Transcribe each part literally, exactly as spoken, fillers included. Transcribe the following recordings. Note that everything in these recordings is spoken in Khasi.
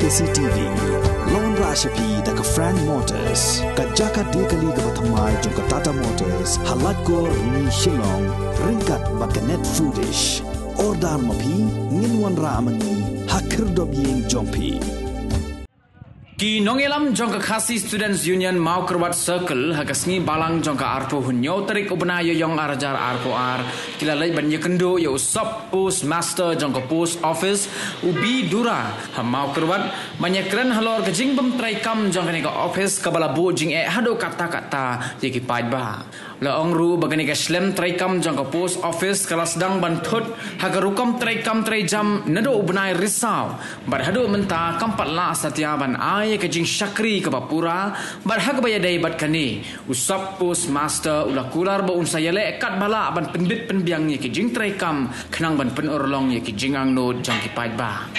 Desi T V. Lawan rah sha phi da ka Frank Motors, ka jaka die kali kaba thymmai jong ka Tata Motors, ha Laitkor, Rni, Shillong, ryngkat bad ka Net Foodish. Order ma phi, ngin wanrah ma ngi ha khyrdop ïing jong phi. Ki nongïalam jong ka Khasi Students Union Mawkyrwat Circle ha ka sngi Balang jong ka arphew hynñiew tarik u bnai Ïaïong ar hajar arphew ar ki la leit ban ïakynduh ïa u sub post master jong ka post office, u B Dura, ha Mawkyrwat, ban ïakren halor ka jingbym treikam jong kane ka office kaba la buh jingeh haduh katta katta ïa ki paidbah. La ong ruh ba kane ka shlem treikam jong ka post office ka la sdang ban thut ha ka rukom treikam treijam naduh u bnai Risaw bad haduh mynta kam pat lah satia ban ai ïa ka jingshakri kaba pura, bad ha kaba ïadei bad kane, u sub post master u la kular ba un sa ïaleh katba lah ban pynbit pynbiang ïa ki jingtreikam khnang ban pynurlong ïa ki jingangnud jong ki paidbah.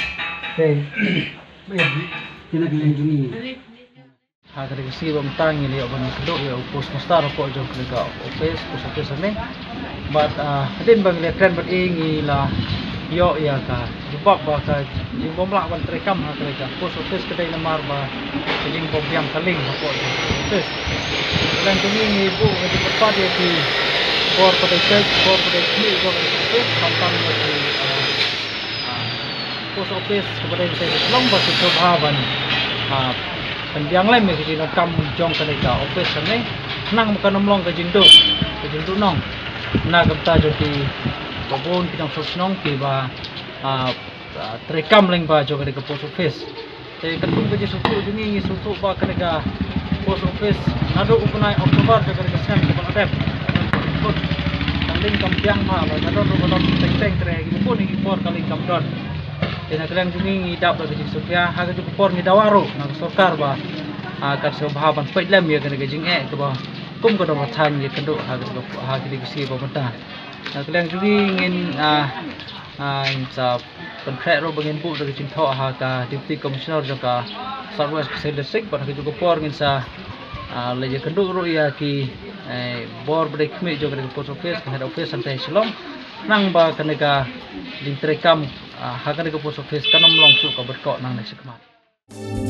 Ha kane ka sngi ba mynta ngi la ïoh ban kynduh ïa u post master hapoh jong kane ka office, post office hangne. Bad, ah, hadien ba ngi la kren bad i ngi la ïoh ïa ka jubab ba ka jingbym lah ban treikam ha kane ka post office ka dei namar ba ka jingbym biang ka link hapoh jong ka office. Kane ka sngi ngi buh ka jingkyrpad ïa ki bor ba dei state, bor ba dei khmih jong ka office, khamtam ïa ki, ah, ah, post office kaba dei state Shillong ba ki sngewbha ban, ah, pynbiang lem ïa ka jingdonkam jong kane ka office hangne, khnang ba kan ym long ka jingduh, ka jingduhnong na ka bynta jong ki babun ki nongshong shnong kiba, ah, ah, treikam lyngba jong kane ka post office. Te katkum ka jingsngewthuh jong ngi, ngi sngewthuh ba kane ka post office naduh u bnai October jong kane ka snem kaba la dep, ka link kam biang bha, ba ka don ruh ka don teng teng, te ki bun ki por ka link kam don. Te na ka liang jong ngi ngi dap da ka jingsngewthuh, ha ka jong ka por ngi dawa ruh na ka sorkar ba, ah, kan sngewbha ban peit lem ïa kane ka jingeh kaba kum ka dong ka thaiñ ïakynduh ha ka, ha kane ka sngi ba mynta. Na ka liang jong ngi ngin, ah, ah, ngin sa pynkhreh ruh ba ngin buh da ka jingthoh ha ka Deputy Commissioner jong ka South West Khasi Hills District, bad ha ka jong ka por ngin sa, ah, leit ïakynduh ruh ïa ki, eh, bor ba dei khmih jong kane ka post office, ka head office hangtei Shillong, khnang ba kane ka jingtreikam, ah, ha kane ka post office kan ym long shuh kaba dkoh nangne shakhmat.